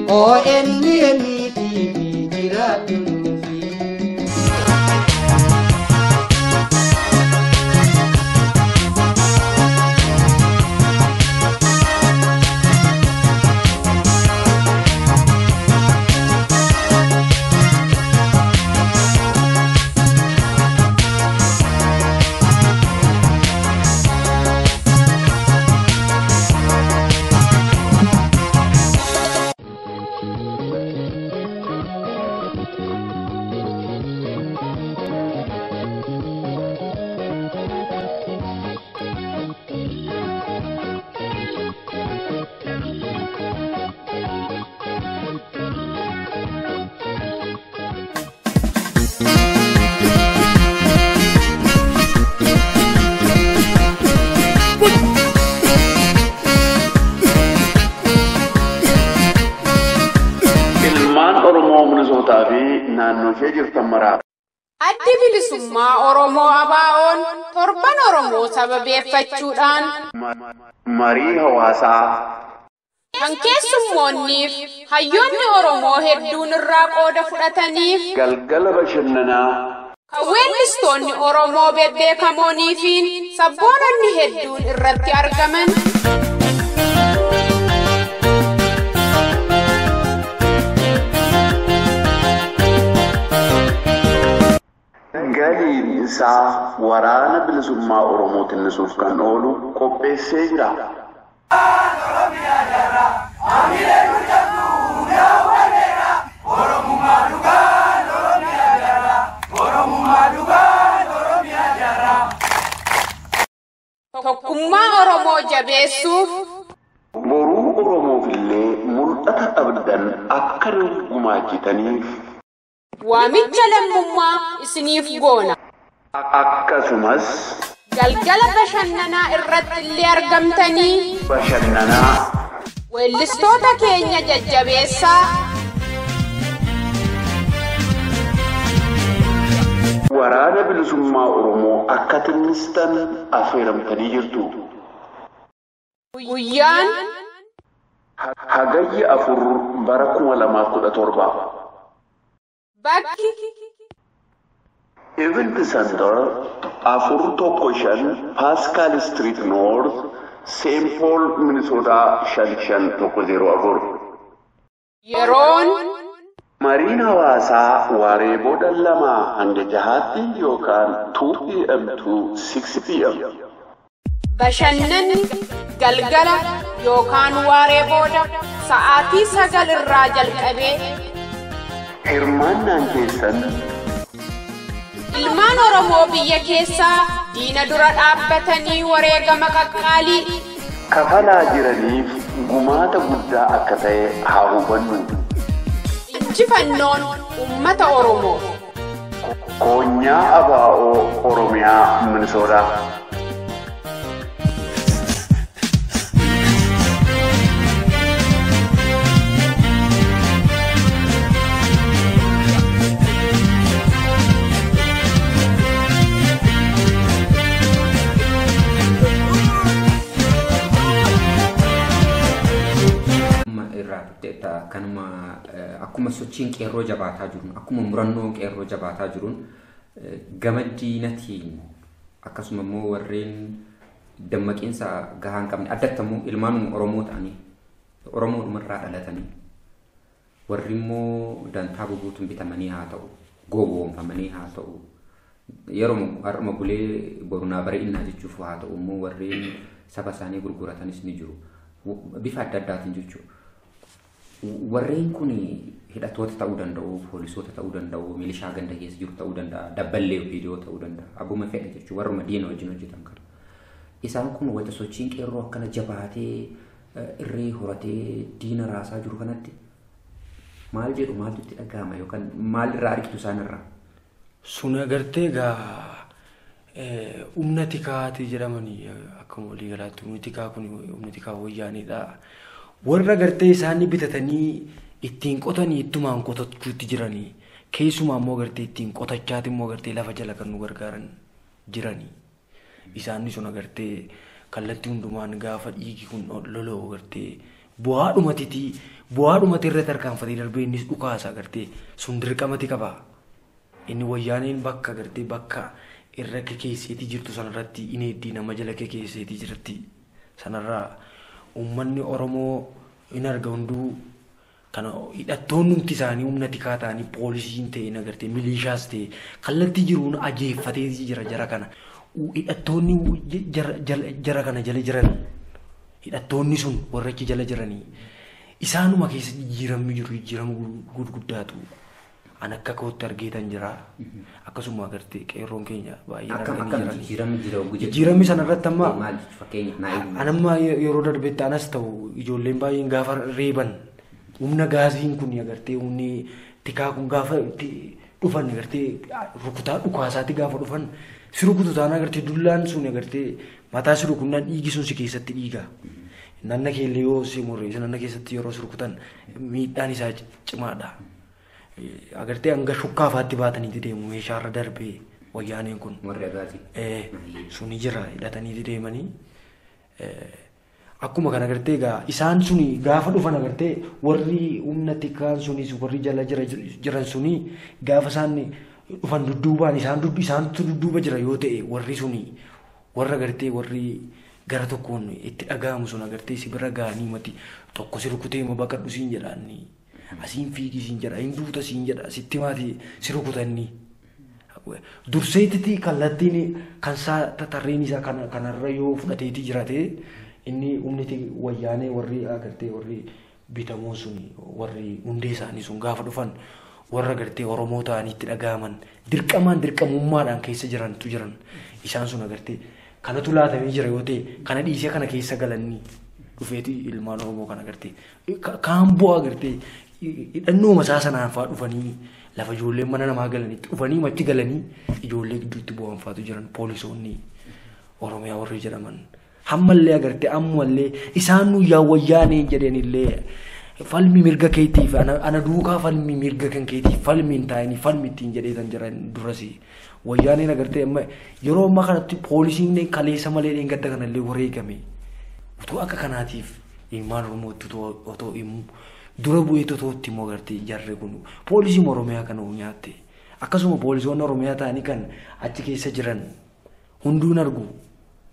ONN TV jiraatu nuufi. Addi bilisummaa Oromoo ABO'n torban Oromoo sababeeffachuudhaan marii hawaasaa kan keessummoonniif hayyoonni Oromoo hedduun irraa qooda fudhataniif galgala bashannanaa kan weellistoonni Oromoo bebbeekamoonii fi sabboononni hedduun irratti argaman. Galiin isaa waraana bilisummaa Oromoo tinnisuuf kan oolu qopheessee jira. Tokkummaa Oromoo jabeessuuf boruu Oromoof illee mul'ata qabdan akka nuuf gumaachitaniif waamicha lammummaa isiniif goona. Akkasumas galgala bashannanaa irratti illee argamtanii bashannanaa weellistoota keenya jajjabeessaa waraana bilisummaa Oromoo akka tinnistan affeeramtanii jirtu. Guyyaan Hagayya 4 bara 2017. Bakki Event Center 415 Pascal Street North, St. Paul, Minnesota 55104. Yeroon mariin hawaasaa waaree booda 2 hanga 6tti yookaan 2 p.m. to 6 p.m. Bashannanni galgala yookaan waaree booda sa'aatii 9 irraa jalqabee hirmaannaan keessan ilmaan Oromoo biyya keessaa diina dura dhaabbatanii wareegama qaqqaalii kafalaa jiraniif gumaata guddaa akka ta'e haa hubannu. Injifannoon uummata Oromoo. Koonyaa ABO Oromiyaa Minnesota. Kanuma akkuma sochiin qeerroo jabaataa jiruun akkuma murannoo qeerroo jabaataa jiruun gama diinatiin akkasuma immoo warreen dammaqiinsa gahaa hin qabne addatti immoo ilmaanuma Oromoo ta'anii Oromoodhumarraa dhalatanii warri immoo dantaa bubuutuun bitamanii haa ta'u gowwoomfamanii haa ta'u yeroo har'uma bulee borunaa bareedinaa jechuuf haa ta'u immoo warreen saba isaanii gurguratanis ni jiru bifa adda addaatiin jechuudha. Warreen kun hidhattoota ta'uu danda'u, poolisoota ta'uu danda'u, milishaa ganda keessa jiru ta'uu danda'a, dabballee viidiyoo ta'uu danda'a, abbuma fedhe jechuudha warruma diina wajjin hojjetan kana. Isaan kun wanta sochiin qeerroo akkana jabaatee irree horatee diina raasaa jiru kanatti maal jedhu maaltu itti dhaga'ama yookaan maalirraa argitu isaanirraa? Sun agartee egaa Humna tikaati jedhamanii akkuma walii galaatti humni tikaa kun humni tikaa wayyaanidha. Warra gartee isaanii bitatanii ittiin qotanii ittumaan qotachuutti jiranii keessumaa immoo gartee ittiin qotachaati immoo gartee lafa jala kan nu gargaaran jiranii. Isaanni sun agartee kallattii hundumaan gaafa dhiigi kun lola'u agartee bu'aadhumati irra tarkaanfatee darbee innis dhukaasa agartee sun dirqamati qaba. Inni wayyaaneen bakka agartee bakka irra kekeesseetii jirtu sanarratti ineeddii nama jala kekeesseetii jirti sanarraa uummanni Oromoo in arga hunduu kana hidhattoonni humti isaanii humna tikaa ta'anii poolisiin ta'e agartee milishaas ta'e kallattii jiruun ajeeffatee jira jara kana. Hidhattoonni jara kana jala jiran hidhattoonni sun warra achi jala jiranii isaanuma keessa jijjiiramni jiru jijjiirama gurguddaatu an akka kootti argeetan jira. Akkasuma agartee qeerroon keenya baay'een arganii jiran. Jijjiiramni sanarratti amma an amma yeroo darbetti anas ta'u ijoolleen baay'een gaafa reeban humna gaasiin kun agartee humni tikaa kun gaafa dhufan agartee rukutaa dhukaasaatti gaafa dhufan si rukutu taana agartee dullaan sun agartee mataa si rukunnaan dhiigi sun si keessatti dhiiga. Nanna keellee yoo si murre nanna keessatti yeroo si rukutan miidhaan isaa cimaadha. Agartee hanga shukkaafaatti baataniiti deemu meeshaarra darbee wayyaaneen kun. Suni jira hidhataniiti deemanii. Akkuma kana agartee egaa isaan suni gaafa dhufan agartee warri humna tikaan sunis warri jala jiran suni gaafa isaan dhufan dudduubaan isaantu dudduuba jira yoo ta'e warri suni warra agartee warri gara tokkoon itti dhaga'amu sun agartee si bira ga'anii mati tokko si rukutee ma baqadhu siin jedhaani asiin fiigi siin jedha hin duuta siin jedha sitti maati si rukutanni. Durseetitti kallattiin kan isaa tarreen isaa kanarra yoo fudhateetii jiraate inni humni wayyaanee warri agartee warri bitamoo sun warri hundee isaanii sun gaafa dhufan warra agartee Oromoo ta'anii itti dhaga'aman dirqamaan dirqamummaadhaan keessa jirantu jiran isaan sun agartee kanatu laatamee jira yoo ta'e kana dhiisee kana keessa galanii dhufeeti ilmaan Oromoo kana agartee kaan bu'aa agartee hidhannooma isaa sanaan fa'aa dhufanii lafa ijoolleen mana namaa galanitti dhufanii machi galanii ijoollee gidduutti bu'an fa'aatu jiran poolisoonni Oromiyaa warri jedhaman. Hammallee agartee ammallee isaan nu yaa wayyaanee jedhanillee falmi mirga keetiif ana duukaa falmi mirga kan keetiif falmi hin taa'anii falmi ittiin jedheetan jiran durasi. Wayyaaneen agartee amma yeroo ammaa kanatti poolisiin kaleessa malee dheengadda kanallee wareegame. Utuu akka kanaatiif ilmaan Oromootti otoo himu dura bu'ee otoo itti immoo agartee jarri kun poolisiin Oromiyaa kana nyaatte. Akkasuma poolisoonni Oromiyaa ta'anii kan achi keessa jiran hunduun argu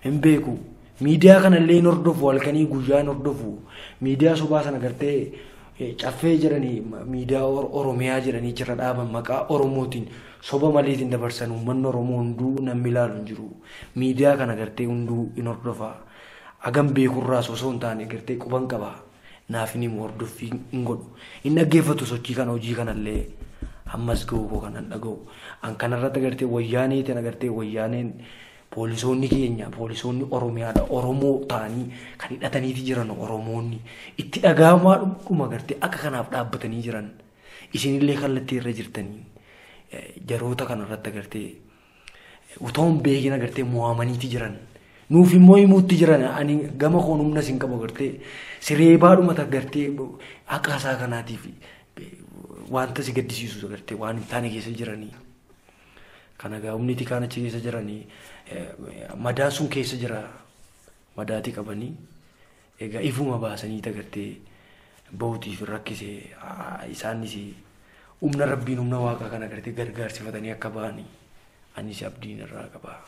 hin beeku. Miidiyaa kanallee hin hordofu halkanii guyyaa hin hordofu miidiyaa sobaa sana agartee caffee jedhanii miidiyaa Oromiyaa jedhanii jira dhaaban maqaa Oromootiin soba maleetiin dabarsan uummanni Oromoo hunduu namni ilaalu hin jiru. Miidiyaa kana agartee hunduu hin hordofa. Hagam beekurraas osoo hin taane agartee quban qaba. Naaf inni hordoffii hin godhu. Hin dhaggeeffatu sochii kana hojii kanallee ammas ga'u koo kanan dhaga'u. An kanarratti agartee wayyaaneetiin agartee wayyaaneen poolisoonni keenya poolisoonni Oromiyaadha Oromoo ta'anii kan hidhataniiti jiran Oromoonni itti dhaga'amaa dhuma agartee akka kanaaf dhaabbatanii jiran isinillee kallattii irra jirtanii jaroota kanarratti agartee otoo hin beekin agartee mo'amaniiti jiran. Nuuf immoo himuutti jiran ani gama koon humna sin qabu agartee sireebaadhuma agartee akka isaa kanaatiif wanta si gaddisiisu agartee waan hin taane keessa jiranii. Kana egaa humni tikaan achi keessa jiranii madaan sun keessa jira madaatii qabanii egaa ifuma baasanii agartee bahuutiif rakkise isaanis humna rabbiin humna waaqaa kana agartee gargaarsifatanii akka ba'anii anis abdiin irraa qaba.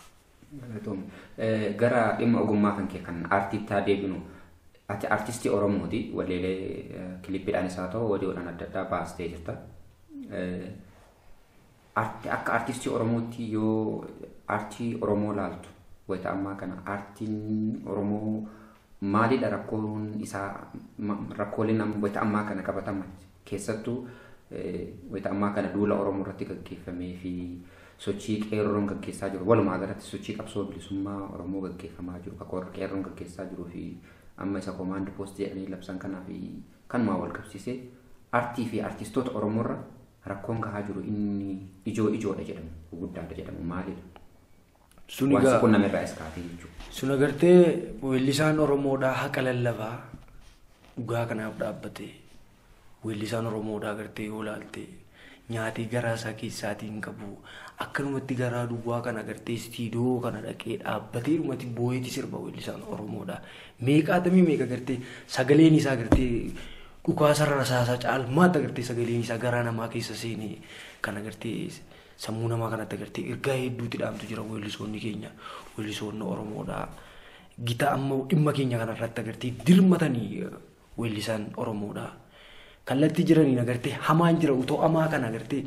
Gara dhimma ogummaa kan kee kan aartiitti haa deebinu. Ati aartistii Oromooti walleelee kilippiidhaanis haa ta'u odeodhaan adda addaa baastee jirta. Akka aartistii Oromootti yoo aartii Oromoo laaltu wayita ammaa kana aartiin Oromoo maalidha rakkoon isaa rakkooleen wayita ammaa kana qabataman keessattuu wayita ammaa kana duula Oromoo irratti gaggeeffamee fi sochii qeerroon gaggeessaa jiru walumaa galatti sochii qabsoo bilisummaa Oromoo gaggeeffamaa jiru qeerroon gaggeessaa jiruu fi amma isa koomaand poostii jedhanii labsan kanaa fi kanumaa wal qabsiisee aartii fi aartistoota Oromoorra rakkoon gahaa jiru inni ijoo ijoodha jedhamu guddaadha jedhamu maalidha? Sun Waan si egaa qunname irraa iskaatee jechuudha. Sun agartee weellisaan Oromoodhaa haqa lallabaa dhugaa kanaaf dhaabbate. Weellisaan Oromoodhaa agartee yoo ilaalte nyaatee garaa isaa keessaatii hin qabu. Akkanumatti garaa duwwaa kana agartee istiidiyoo kana dhaqee dhaabbatee dhumatti boo'eeti sirba weellisaan Oromoodhaa. Meeqaatamii meeqa agartee sagaleen isaa agartee dhukaasarra rasaasaa caalmaatti agartee sagaleen isaa garaa namaa keessa seenee kan agartee sammuu namaa kanatti agartee ergaa hedduutti dhaamtu jira weellisoonni keenya weellisoonni Oromoodhaa. Gita amma dhimma keenya kanarratti agartee dirmatanii weellisaan Oromoodhaa. Kallattii jiraniin agartee hamaan jira utoo hamaa kana agartee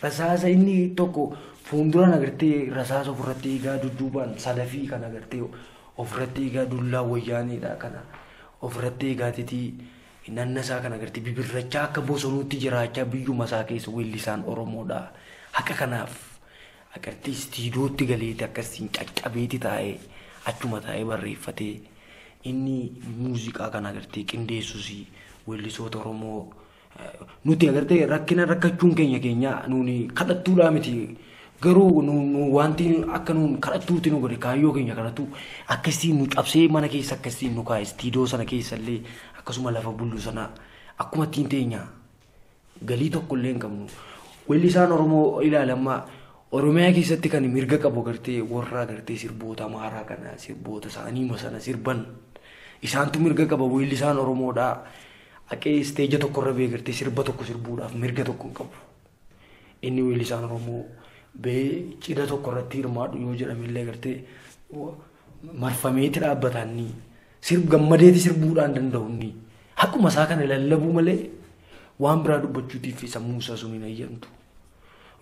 rasaasa inni tokko fuulduraan agartee rasaasa ofirratti eegaa dudduubaan salafii kan agartee ofirratti eegaa dullaa wayyaaniidha kana ofirratti eegaateetii nannasaa kan agartee bibirrachaa akka bosonuutti jiraachaa biyyuma isaa keessa weellisaan Oromoodha. Haqa kanaaf agartee istiidiyootti galeeti akkasiin caccabeeti taa'ee achuma taa'ee barreeffatee inni muuziqaa kana agartee qindeessus weellisoota Oromoo nuti agartee rakkina rakkachuun keenya keenya nuuni kadhattuudhaa miti garuu nu wanti akka nuun kadhattuuti nu godhe kaayyoo keenya kanatu akkasiin nu cabsee mana keessa akkasiin nu kaa'e istiidiyoo sana keessa illee akkasuma lafa bullu sana akkuma ittiin teenya galii tokko illee hin qabnu. Weellisaan Oromoo ilaalamaa Oromiyaa keessatti kan mirga qabu agartee warra agartee sirboota Amaaraa kana sirboota isaanii sana sirban isaantu mirga qaba weellisaan Oromoodhaa. Haqee isteeja tokkorra bee agartee sirba tokko sirbuudhaaf mirga tokko hin qabu. Inni weellisaan Oromoo bee cidha tokko irratti hirmaadhu yoo jedhame illee agartee marfameeti dhaabbataanni sirb gammadeeti sirbuudhaan danda'u inni haquma isaa kana lallabuu malee waan biraa dubbachuutiif sammuu isaa sun hin ayyamtu.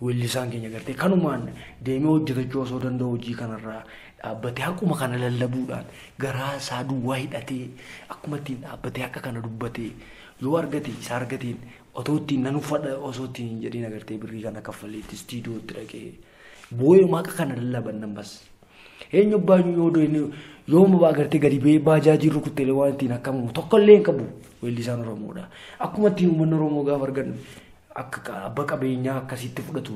Weellisaan keenya agartee kanumaan deemee hojjetachuu osoo danda'u hojii kanarraa dhaabbatee haquma kana lallabuudhaan garaa isaa duwwaa hidhatee akkuma ittiin dhaabbatee haqa kana dubbatee yoo argate isa argateen otoo ittiin nan uffadha osoo ittiin hin jedhiin agartee birrii kana kaffaleetti istiidiyootti dhaqee boo'ee haqa kana lallaban ammas. Eenyu baay'ee yoo doonii yoo ma agartee gadi ba'ee baajaajii rukutteelee waan ittiin akkamamu tokkollee hin qabu weellisaan Oromoodha. Akkuma ittiin uummanni Oromoo gaafa argan akka abbaa qabeenyaa akkasitti fudhatu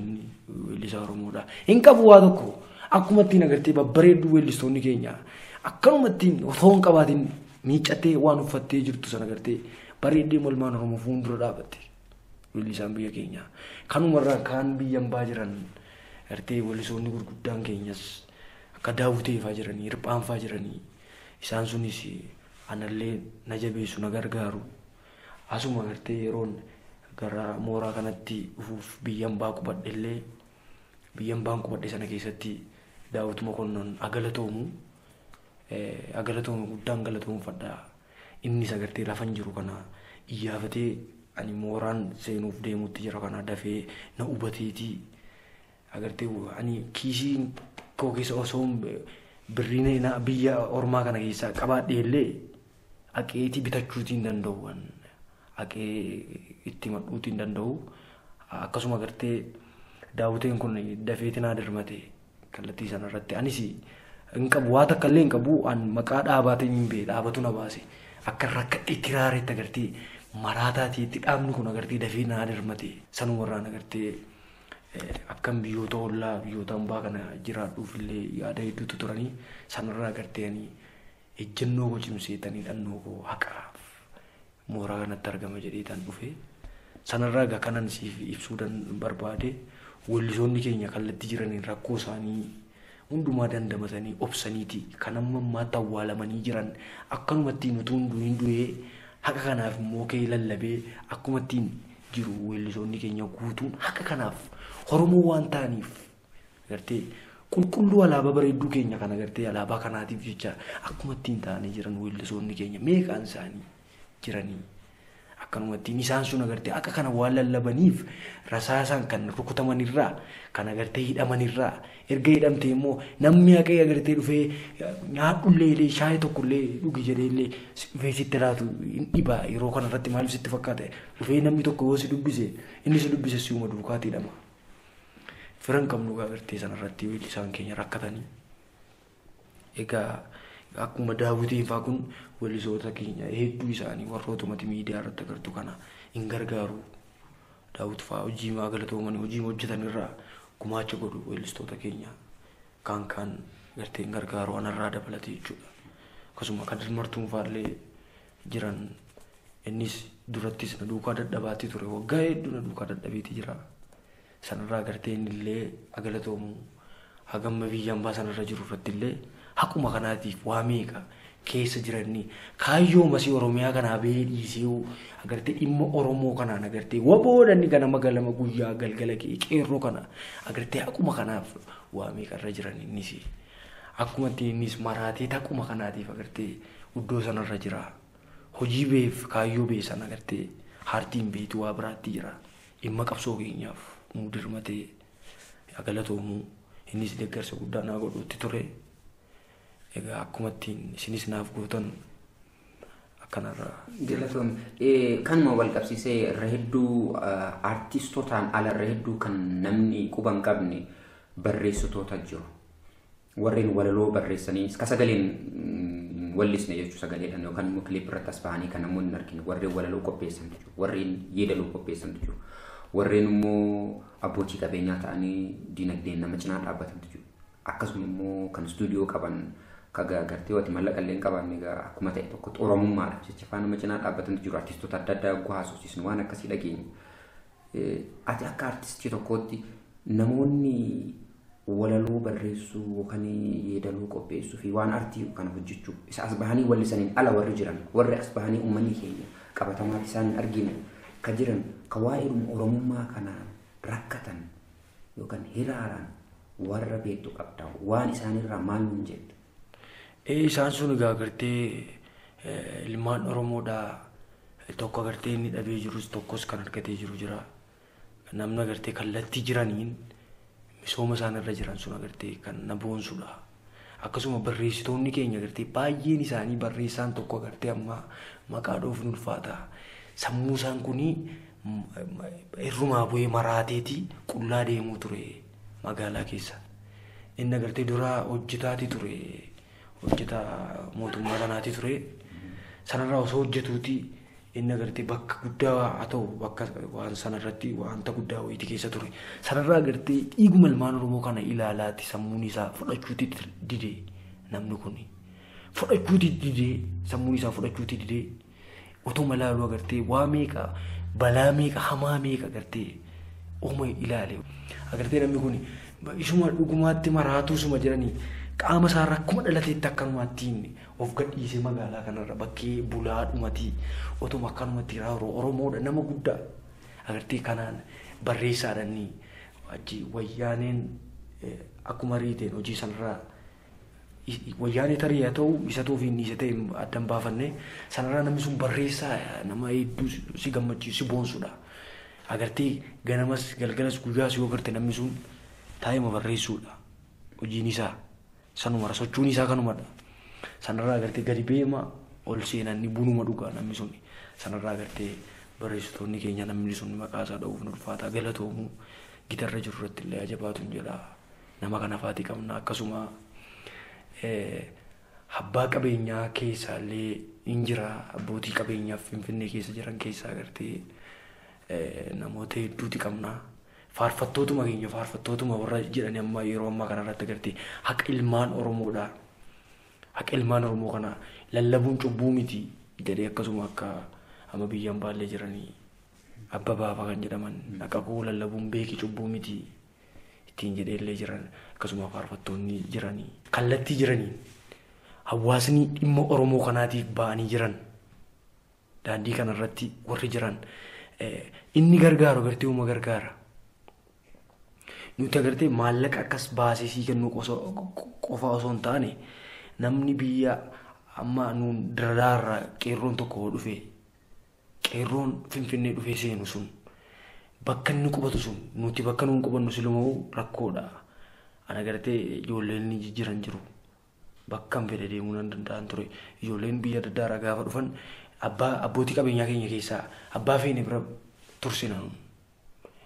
weellisaa Oromoodha. Hin qabu waa tokko akkuma ittiin agartee babbareedduu weellistoonni keenya akkanuma ittiin otoo hin qabaatin miiccatee waan uffattee jirtu sana agartee bareeddee molmaan Oromoo fuuldura dhaabatte weellisaan biyya keenya. Kanumarraa kaan biyya hambaa jiran agartee weellisoonni gurguddaan keenyas akka Daawwitee fa'aa jiranii, Hirphaan fa'aa jiranii isaan sunis anallee na jabeessu na gargaaru. Asuma agartee yeroon gara mooraa kanatti dhufuuf biyya hambaa qubadhe illee biyya hambaan qubadhe sana keessatti Daawwit Mokonnon agalatoomu agalatoomu guddaan galatoomfadha. Innis agartee lafa hin jiru kana iyyaafatee ani mooraan seenuuf deemutti jira kana dafee na hubateetii agartee ani kiisiin koo keessa osoo birriin biyya ormaa kana keessaa qabaadhe illee haqeetii bitachuutii hin danda'u. Haqee itti madhuutii hin danda'u. Akkasuma agartee Daawwiteen kun dafeeti naa dirmate kallattii sanarratti anis hin qabu waa takka illee hin qabu an maqaa dhaabaatiin hin bee dhaabatu na baase akka rakkadhe itti raaretti agartee maraataatii itti dhaabni kun agartee dafee naa dirmate sanumarraan agartee akkam biyyoota ollaa biyyoota hambaa kana jiraadhuuf illee yaada hedduutu turanii sanarraa agartee ani ejjennoo koo cimseetanii dhannoo koo haqaaf mooraa kanatti argama jedheetan dhufe sanarraa egaa kanan siif ibsuu barbaade weellisoonni keenya kallattii jiraniin rakkoo isaanii hundumaa dandamatanii obsaniiti kan amma ammaatti awwaalamanii jiran akkanuma ittiin utuu hin du'ee haqa kanaaf immoo ka'ee lallabee akkuma ittiin jiru weellisoonni keenya guutuun haqa kanaaf Oromoo waan ta'aniif agartee qulqulluu alaabaa bareedduu keenya kan agartee alaabaa kanaatiif jecha akkuma ittiin ta'anii jiran weellisoonni keenya meeqaan isaanii jiranii akkanuma ittiin isaan sun agartee akka kana waan lallabaniif rasaasaan kan rukutamanirraa kan agartee hidhamanirraa erga hidhamte immoo namni haqee agartee dhufee nyaadhullee illee shaayii tokkollee dhugi jedhee illee dhufee sitti laatu hin dhiba yeroo kanarratti maaliif sitti fakkaata dhufee namni tokko yoo si dubbise inni si dubbise si'uma duukaatti hidhama. Fira hin qabnu agartee sanarratti weellisaan keenya rakkatanii. Egaa akkuma Daawwitiin fa'aa kun weellisoota keenya hedduu isaanii warrootumatti miidiyaa irratti agartu kana hin gargaaru. Daawwit fa'aa hojii maa galatoomanii hojii hojjetan irraa gumaacha godhu weellistoota keenya kaan kaan Agartee hin gargaaru anarraa dabalatee jechuudha. Akkasuma Kadir Martuun fa'aallee jiran innis durattis na duukaa dadhabaatii ture waggaa hedduu na duukaa dadhabeetii jira. Sanarraa agartee innillee agalatoomu hagamma biyya hambaa sanarra jiru irratti illee haquma kanaatiif waa meeqa keessa jiranii kaayyoo masii Oromiyaa kanaa bahee dhiisee agartee dhimma Oromoo kanaan agartee waboodhanni ganama galama guyyaa galgala qeerroo kana agartee haquma kanaaf waa meeqa irra jiran innis akkuma innis maraatee haquma kanaatiif agartee iddoo sanarra jira. Hojii beef kaayyoo bee sana agartee hartiin beetu waa biraatti jira. Dhimma qabsoo keenyaaf nu dirmatee galatoomu innis deeggarsa guddaa naa godhuutti ture. Egaa akkuma ittiin isinis naaf gootan akkanarra. Galatoom kanuma wal qabsiisee irra hedduu aartistootaan ala irra hedduu kan namni quba hin qabne barreessitoota jiru. Warreen walaloo barreessanii ka sagaleen wallisne jechuu sagaleedhaan yookaan immoo kiliip irratti as bahanii kan namoonni hin argine warreen walaloo qopheessantu jiru. Warreen yeedaloo qopheessantu jiru. Warreen immoo abbootii qabeenyaa ta'anii dinagdeen nama cinaa dhaabbatantu jiru. Akkasuma immoo kan istuudiyoo qaban ka gartee wati mallaqa illee hin qabaanne egaa akkuma ta'e tokko Oromummaadhaaf jecha afaan nama cinaa dhaabbatantu jiru. Artistoota adda addaa yogguu haasofsiisnu waan akkasii dhageenya. Ati akka artistii tokkootti namoonni walaloo barreessuu yookaan yeedaloo qopheessuu fi waan artii kana hojjechuu isa as bahanii wallisaniin ala warri jiran warri as bahanii uummanni keenya qabatamaatti isaan hin argine ka jiran ka waa'ee Oromummaa kanaan rakkatan yookaan hiraaraan warra beektu qabda waan isaanirraa maal nuun jettu? Isaan sun egaa agartee ilmaan Oromoodhaa tokko agartee inni dhabee jirus tokkos kan argatee jiru jira. Namni agartee kallattii jiraniin misooma isaan irra jiran sun agartee kan na boonsudha. Akkasuma barreessitoonni keenya agartee baay'een isaanii barreessaan tokko agartee amma maqaa dhoof ulfaata. Sammuu isaan kuni irrumaa bu'ee maraateeti qullaa deemuu ture magaalaa keessa. Inni agartee dura hojjetaati ture. Hojjetaa mootummaa kanaati ture. Sanarraa osoo hojjetuuti inni agartee bakka guddaa haa ta'u bakka waan sanarratti wanta guddaa wayiiti keessa ture. Sanarraa agartee dhiiguma ilmaan Oromoo kana ilaalaati sammuun isaa fudhachuuti didee namni kun. Fudhachuuti didee sammuun isaa fudhachuuti didee otuma ilaaluu agartee waa meeqa balaa meeqa hamaa meeqa agartee ooma ilaale. Agartee namni kun isuma dhugumaatti maraatuu isuma jedhanii qaama isaarra akkuma dhalateetti akkanumaatti of gadhiisee magaalaa kanarra bakkee bulaa dhumatii otuma akkanumatti yeroo Oromoodha nama guddaa agartee kanaan barreessaadhaan achi wayyaaneen akkuma riiteen hojii sanarraa wayyaanee tarii haa ta'u isa ta'uu fi isa ta'e addan baafanne sanarraa namni sun barreessaa nama hedduu si gammachiisu si boonsudha. Agartee ganamas galgalas guyyaas yoo agarte namni sun taa'ima barreessuudha hojiin isaa. Sanuma sochuun isaa kanumadha. Sanarraa agartee gadi beema ol seenanii bunuma dhugaa namni sun. Sanarraa agartee barreessitoonni keenya namni sun maqaa isaa dha'uuf nu ulfaata galatoomu gitarra jiru irratti illee ajabaatu hin jedha. Nama kana faati qabna akkasuma abbaa qabeenyaa keessaa illee hin jira abbootii qabeenyaa Finfinnee keessa jiran keessaa agartee namoota hedduuti qabna. Faarfattootuma keenya faarfattootuma warra jedhanii amma yeroo ammaa kanarratti agartee haqa ilmaan Oromoodha. Haqa ilmaan Oromoo kana lallabuun cubbuu miti jedhee akkasuma akka amma biyya hambaallee jiranii abba baafaa kan jedhaman haqa koo lallabuun beeki cubbuu miti ittiin jedhee illee jiran akkasuma faarfattoonni jiranii kallattii jiranii hawaasni dhimma Oromoo kanaatiif ba'anii jiran daandii kanarratti warri jiran inni gargaaru agartee uuma gargaara. Nuti agartee maallaqa akkas baasee sii kennuu qofa osoo hin taane namni biyya amma nuun dararaarraa qeerroon tokko dhufe qeerroon Finfinnee dhufee seenu sun bakka inni qubatu sun nuti bakka nuun qubannu silumaa rakkoodha. Ana agartee ijoolleen ni jijjiiran jiru. Bakka hin fedhe deemuu nan danda'an ture. Ijoolleen biyya adda addaa gaafa dhufan abbootii qabeenyaa keenya keessaa abbaa feene bira tursina.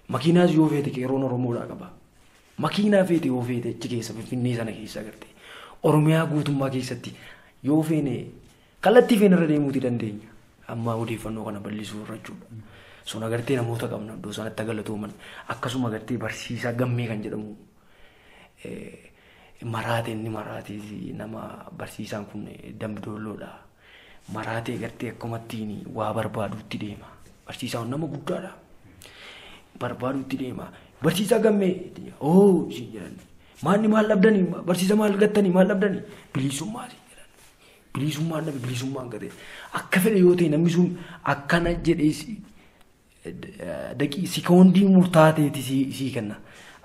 Makiinaas yoo feete qeerroon Oromoodhaa qaba. Makiinaa feete yoo feete achi keessa Finfinnee sana keessa agartee Oromiyaa guutummaa keessatti yoo feene kallattii feene irra deemuuti dandeenya. Amma odeeffannoo kana bal'isuu irra jechuudha. Sun agartee namoota qabna iddoo sanatti galatooman akkasuma agartee barsiisaa gammee kan jedhamu Maraate inni maraate nama barsiisaan kun Dambidoolloodha. Maraatee gartee akkumattiin waa barbaaduutti deema. Barsiisaan nama guddaadha. Barbaaduutti deema. Barsiisaa Gammee oo siin jedhan. Maanni maal dhabdanii barsiisa maal gattanii maal dhabdanii bilisummaa siin jedhan. Bilisummaan dhabe bilisummaan gate. Akka fedhe yoo ta'e namni sun akkana jedhee daqii sikoondii murtaa'aa ta'eeti sii kenna.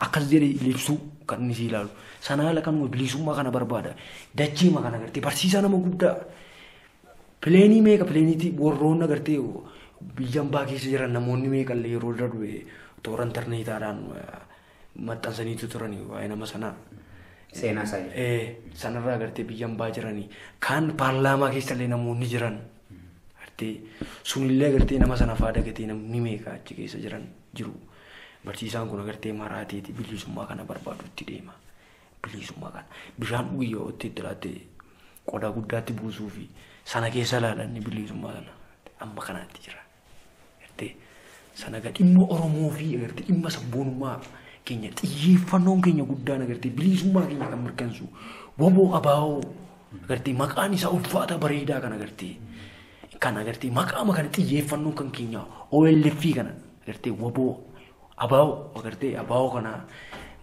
Akkas jedhee libsuu kan inni si ilaalu. Sana haala kanuma bilisummaa kana barbaada. Dachiima kana gartee barsiisaa nama guddaa. Pileenii meeqa pileeniitti warroonni agartee biyya ambaa keessa jiran namoonni meeqa illee yeroo darbe toora intarneetaadhaan maxxansaniitu turani waa'ee nama sanaa. Seenaa isaa. Sanarraa agartee biyya ambaa jiranii kaan paarlaamaa keessa illee namoonni jiran agartee sunillee agartee nama sana faa dagatee namni meeqa achi keessa jiran jiru. Barsiisaan kun agartee maraateeti bilisummaa kana barbaadutti deema. Bilisummaa kana bishaan guyyaa itti laattee qodaa guddaatti buusuu fi sana keessa ilaalanni bilisummaa sana amma kanaatti jira. Agartee sana egaa dhimma Oromoo fi agartee dhimma sabboonummaa keenya xiyyeeffannoon keenya guddaan agartee bilisummaa keenya kan mirkansu waboo abaa'oo agartee maqaan isaa ulfaata bareedaa kan agartee kan agartee maqaama kana xiyyeeffannoon kan keenya OLF kana agartee waboo abaa'oo agartee abaa'oo kana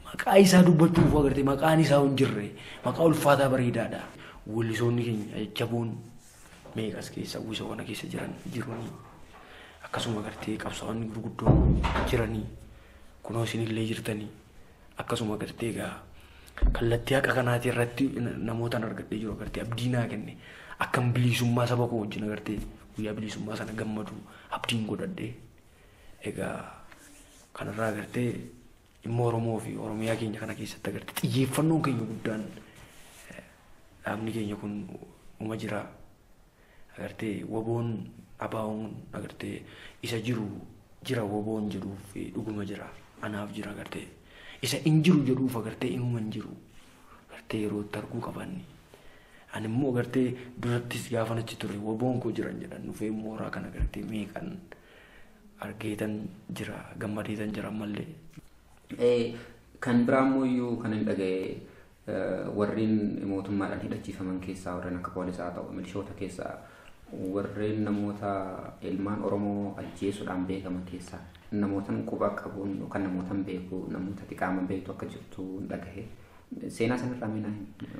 maqaa isaa dubbachuuf agartee maqaan isaa hin jirre maqaa ulfaataa bareedaadha. Weellisoonni keenya jajjaboon meeqas keessa uwwisa kana keessa jiran jiranii akkasuma agartee qabsaa'onni gurguddoon jiranii kunoo isinillee jirtanii akkasuma agartee egaa kallattii haqa kanaatii irratti namootaan argadhee jiru agartee abdii naa kenne akkam bilisummaa saba koo wajjin agartee guyyaa bilisummaa sana gammadu abdiin godhadhee egaa kanarraa agartee dhimma Oromoo fi Oromiyaa keenya kana keessatti agartee xiyyeeffannoon keenya guddaan dhaabni keenya kun uma jira. Agartee waboon abaa'oon agartee isa jiru jira waboon jedhuuf dhuguma jira anaaf jira agartee isa hin jiru jedhuuf agartee inuma hin jiru agartee yeroo itti arguu qabanni. Ani immoo agartee durattis gaafa achi ture waboon koo jiran jedhan dhufee mooraa kana agartee meeqan argeetan jira gammadeetan jira ammallee. Kan biraa immoo iyyuu kan hin dhaga'e warreen mootummaadhaan hidhachiifaman keessaa warreen akka poolisaa ta'u milishoota keessaa warreen namoota ilmaan Oromoo ajjeesuudhaan beekaman keessaa namootan quba qabuun yookaan namootan beeku namoota xiqqaaman beektu akka jirtu dhagahe. Seenaa sanarraa minaa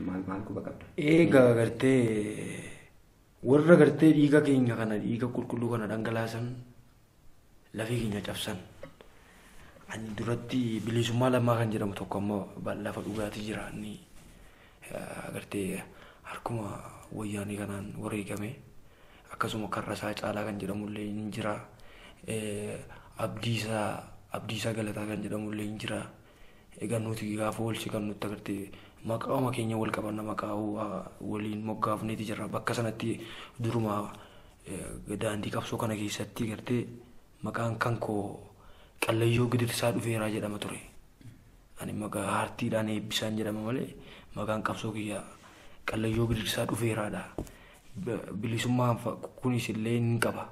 maal maal quba qabda? Egaa agartee warra agartee dhiiga keenya kana dhiiga qulqulluu kana dhangalaasan lafee keenya cabsan. Ani duratti bilisummaa Lammaa kan jedhamu tokko amma lafa dhugaatii jira inni agartee harkuma wayyaanii kanaan wareegame akkasuma Karrasaa Caalaa kan jedhamullee ni jira. Abdiisaa Galataa kan jedhamullee ni jira. Egaa nuti gaafa wal siqan nutti agartee maqaama keenya wal qabanna maqaa waliin moggaafneeti jira. Bakka sanatti duruma daandii qabsoo kana keessatti agartee maqaan kan koo Qallayyoo Gidirsaa Dhufeeraa jedhama ture. Ani maqaa aartiidhaan Eebbisaan jedhama malee maqaan qabsoo kiyyaa Qallayyoo Gidirsaa Dhufeeraadha. Bilisummaan kunis illee ni qaba.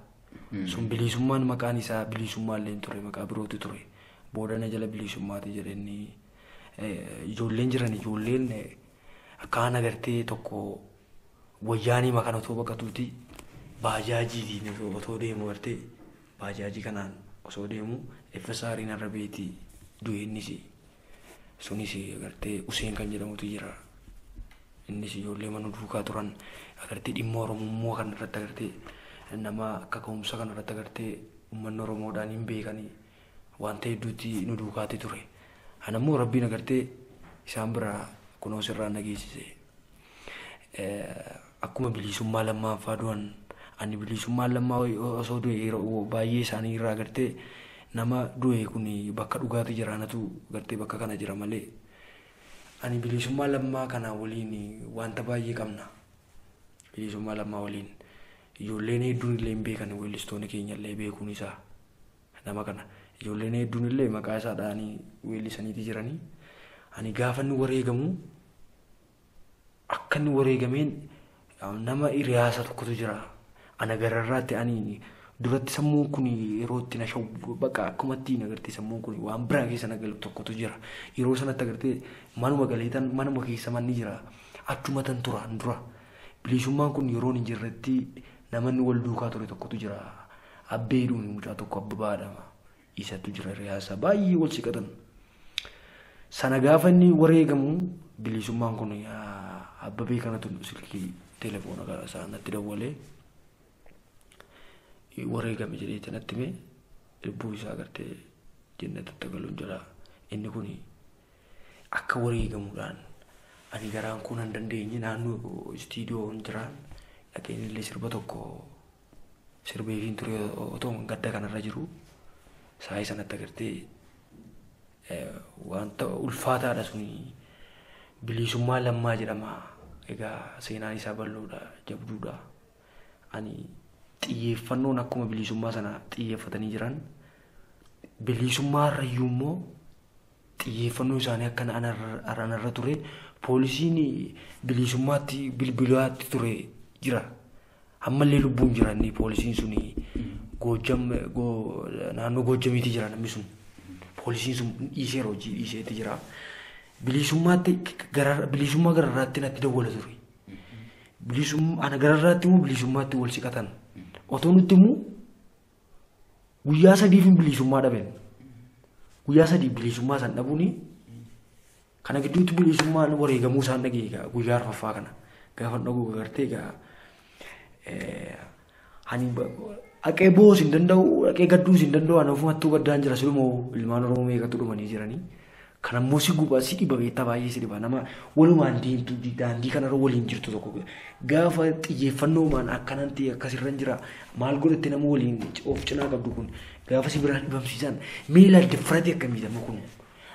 Sun bilisummaan maqaan isaa bilisummaa illee ture maqaa birootu ture. Boodana jala bilisummaati jedhanii ijoolleen jiran ijoolleen akkaan agartee tokko wayyaanii maqaan otoo baqatuuti baajaajiitiin otoo deemu agartee baajaajii kanaan osoo deemu FSR'n irra beeti du'e innis sunis agartee Useen kan jedhamutu jira. Innis ijoollee mana duukaa turan agartee dhimma Oromummaa kan irratti agartee nama akka ka'umsa kan irratti agartee uummanni Oromoodhaan hin beekanii wanta hedduutti nu duukaati ture. Ana immoo Rabbiin agartee isaan biraa kunoo sirraa nageessise. Akkuma bilisummaa lammaffaa du'an ani bilisummaa lammaa osoo du'e yeroo baay'ee isaanii irraa agartee nama du'e kun bakka dhugaati jira anatu agartee bakka kana jira malee ani bilisummaa lammaa kana waliin wanta baay'ee qabna. Bilisummaa lammaa waliin ijoolleen hedduun illee hin beekan weellistoonni keenya illee beekuun isaa nama kana ijoolleen hedduun illee maqaa isaa dhahanii weellisaniiti jiranii. Ani gaafa inni wareegamu akka inni wareegameen nama hiriyaasa tokkotu jira. Ana gararraatti ani Duratti sammuun kun yeroo itti na shawwu bakka akkuma ittiin agartee sammuun kun waan biraa keessa na galu tokkotu jira. Yeroo sanatti agartee manuma galeetan manuma keessa manni jira. Achuma tan turaan dura. Bilisummaan kun yeroon hin jirretti namanni wal duukaa ture tokkotu jira. Abbeeduun mucaa tokko abbabaadhama. Isatu jira riyaasaa baay'ee wal siqatan. Sana gaafa inni wareegamu bilisummaan kun abbabee kanatu silkii telefoona gara isaa natti dawwalee wareegame jedhee natti hime lubbuu isaa agartee jannatatti galuun jira. Inni kun akka wareegamuudhaan ani garaan kun hin dandeenye naannoo istiidiyoo hin jiraan dhaqeen illee sirba tokko sirbeefiin ture otoo gadda kanarra jiru saayii sanatti agartee wanta ulfaataadha suni bilisummaa lammaa jedhama. Egaa seenaan isaa bal'oodha jabduudha. Ani xiyyeeffannoon akkuma bilisummaa sana xiyyeeffatanii jiran bilisummaa irrayyuu immoo xiyyeeffannoo isaanii akka anarra ture poolisiin bilisummaatti bilbilaatti ture jira. Ammallee lubbuun jira inni poolisiin suni Goojjam naannoo Goojjamiitti jira namni sun. Poolisiin sun dhiiseera hojii dhiiseetti jira. Bilisummaatti bilisummaa gararraatti natti dawwala ture. Bilisummaa ana gararraatti immoo bilisummaatti wal siqatan. Otoo nutti immoo guyyaa sadiif bilisummaa dhaben. Guyyaa sadii bilisummaa san dhabuuni kana gidduutti bilisummaan wareegamuu isaan dhagee egaa guyyaa arfaffaa kana gaafa dhaguu agartee egaa ani dhaqee boo'uus hin danda'u dhaqee gadduus hin danda'u ani ofumattuu gaddaan jira siluma ilmaan Oromoo meeqatu dhumanii jiranii. Kan ammoo si guba si dhiba beektaa baay'ee si dhiba nama walumaan deemtu daandii kanarra waliin jirtu tokko gaafa xiyyeeffannoomaan akkanan ta'e akkasirra jira maal godhatte nama waliin of cinaa qabdu kun gaafa si biraan dhibamsiisan mee ilaalde fudhate akkamii nama kun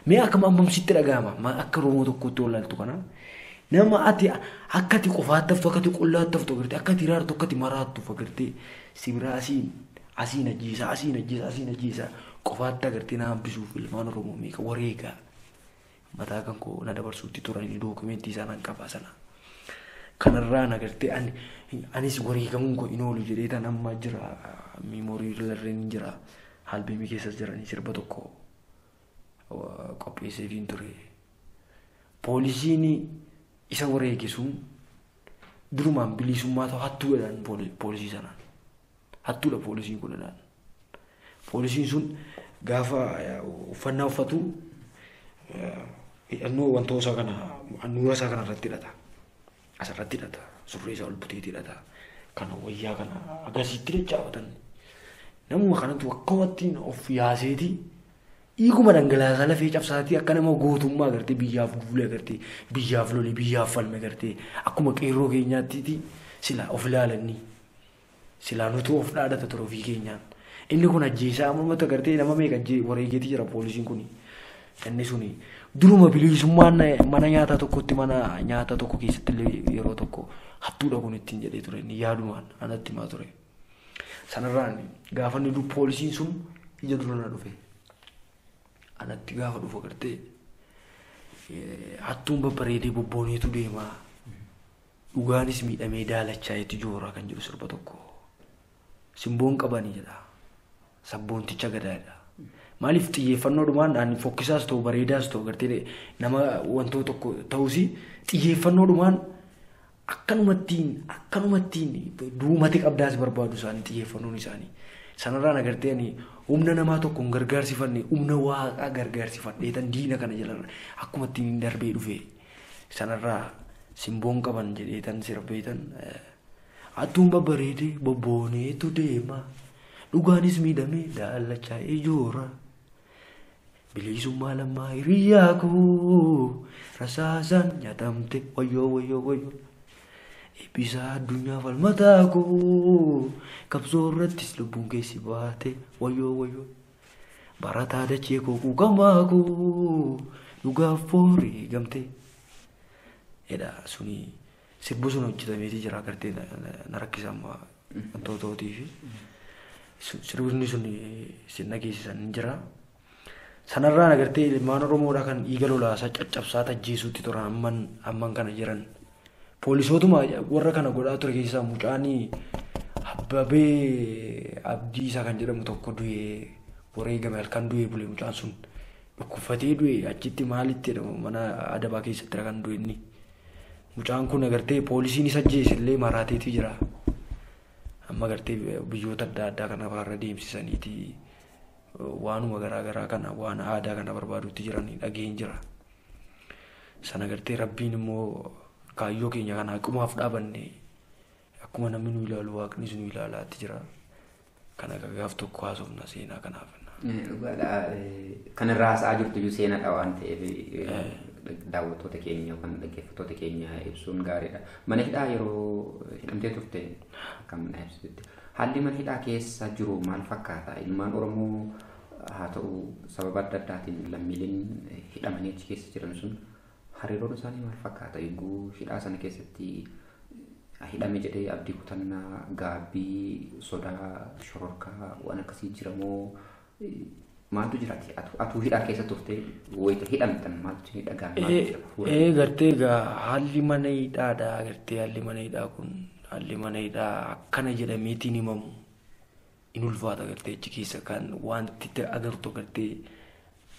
mee akkam ammam sitti dhaga'ama akka Oromoo tokkotti wallaaltu kana nama ati akka ati qofaatti haftu akka ati qullaatti haftu agartee akka ati hiraartu akka ati maraattu agartee si biraa asiin asiin ajjeesa asiin ajjeesa asiin ajjeesa qofaatti agartee na hambisuuf ilmaan Oromoo meeqa wareegaa. Mataa kan koo na dabarsuutti turanii dookumentii isaan an qabaa sana. Kanarraan agartee anis wareegamuun koo hin oolu jedhee tan amma jira miimoorii larreen jira albeemii keessas jiranii sirba tokko qopheesseefiin ture. Poolisiin isa wareege sun durumaan bilisummaa ta'u hattuu jedhan poolisii sanaan. Hattuudha poolisiin kun jedhan. Poolisiin sun gaafa uffannaa uffatu hidhannoo wantoota isaa kana handhuura isaa kana irratti hidhata. Asirratti hidhata. Surree isaa ol buteetti hidhata. Kana wayyaa kana agarsiitti dachaafatan. Namuma kanatu akkamattiin of yaaseeti dhiiguma dhangalaasaa lafee cabsaatii akka nama gootummaa agartee biyyaaf duule agartee biyyaaf lole biyyaaf falme agartee akkuma qeerroo keenyaatti silaa of ilaalanii silaa nutu of dhaadata ture ofii keenyaan. Inni kun ajjeesaa ammamatu agartee nama meeqa wareegeeti jira poolisiin kuni. Inni suni duruma bilisummaan mana nyaataa tokkotti mana nyaataa tokko keessatti illee yeroo tokko hattuudha kun ittiin jedhee ture inni yaadumaan anatti himaa ture. Sanarraan gaafa inni poolisiin sun ija dura na dhufe. Anatti gaafa dhufu agartee hattuun babbareedee bobbooneetu deema. Dhugaanis miidhamee daalachaa'eetu joora kan jedhu sirba tokko. Simboon qabanii jedha. Sabboonticha gadaadha. Maaliif xiyyeeffannoodhumaan ani fokkisaas ta'u bareedaas ta'u agartee nama wantoota tokko ta'us xiyyeeffannoodhumaan akkanumattiin duumate qabdaas barbaadu isaanii xiyyeeffannoon isaanii. Sanarraan agartee ani humna namaa tokko hin gargaarsifanne humna waaqaa gargaarsifadhee tan diina kana jala akkuma ittiin darbee dhufe sanarraa simboon qaban jedhee tan sirbee tan hattuun babbareedee bobbooneetu deema. Dhugaanis miidhamee daalachaa'ee joora. Bilisummaa lammaa hiriyaa koo rasaasaan nyaatamte wayyoo wayyoo wayyoo. Eebbisaa addunyaa falmataa koo qabsoo irrattis lubbuun keessi baate wayyoo wayyoo. Barataa dachee koo quuqamaa koo dhugaaf wareegamte. Jedha suni sirbi sun hojjetameeti jira agartee na rakkisa amma wantootootii fi. Sirbi sun sin dhageessisan hin jira. Sanarraan agartee ilmaan Oromoodhaa kan dhiiga lolaasaa caccabsaa tajjeesuutti turan amman kana jiran. Poolisootuma warra kana godhaa ture keessaa mucaan Abbabee Abdiisaa kan jedhamu tokko du'ee wareegame halkan du'ee bule mucaan sun dhukkubfatee du'e achitti maalitti jedhamu mana adabaa keessatti kan du'e inni. Mucaan kun agartee poolisiin isa ajjeese illee maraateetu jira. Amma agartee biyyoota adda addaa kana irra deemsisaniiti waanuma garaa garaa kana waan aadaa kana barbaadutti jiran dhageen jira. Sana agartee rabbiin immoo kaayyoo keenya kana haqumaaf dhaabanne akkuma namni nu ilaalu waaqnis nu ilaalaatti jira. Kana gaaf tokko haasofna seenaa kanaaf. Dhugaadha. Kan irraa haasa'aa jirtu iyyuu seenaadha waan ta'eef daawwattoota keenya yookaan dhaggeeffattoota keenya ibsuun gaariidha. Mana hidhaa yeroo hidhamtee turte akkam na ibsitutti. Haalli mana hidhaa keessa jiru maal fakkaata? Ilmaan Oromoo haa ta'u sababa adda addaatiin lammiileen hidhamanii achi keessa jiran sun hariiroon isaanii maal fakkaata? Eeguu hidhaa sana keessatti hidhame jedhee abdii kutannaa, gaabbii, sodaa, shororkaa waan akkasii jira moo maaltu jiraati? Atuu hidhaa keessa turte wayita hidhamtan maaltu dhaga'ame? Gartee egaa haalli mana hidhaadha. Gartee haalli mana hidhaa kun haalli mana hidhaa akkana jedhameetiin himamu in ulfaata gartee achi keessa kan wanti agartu gartee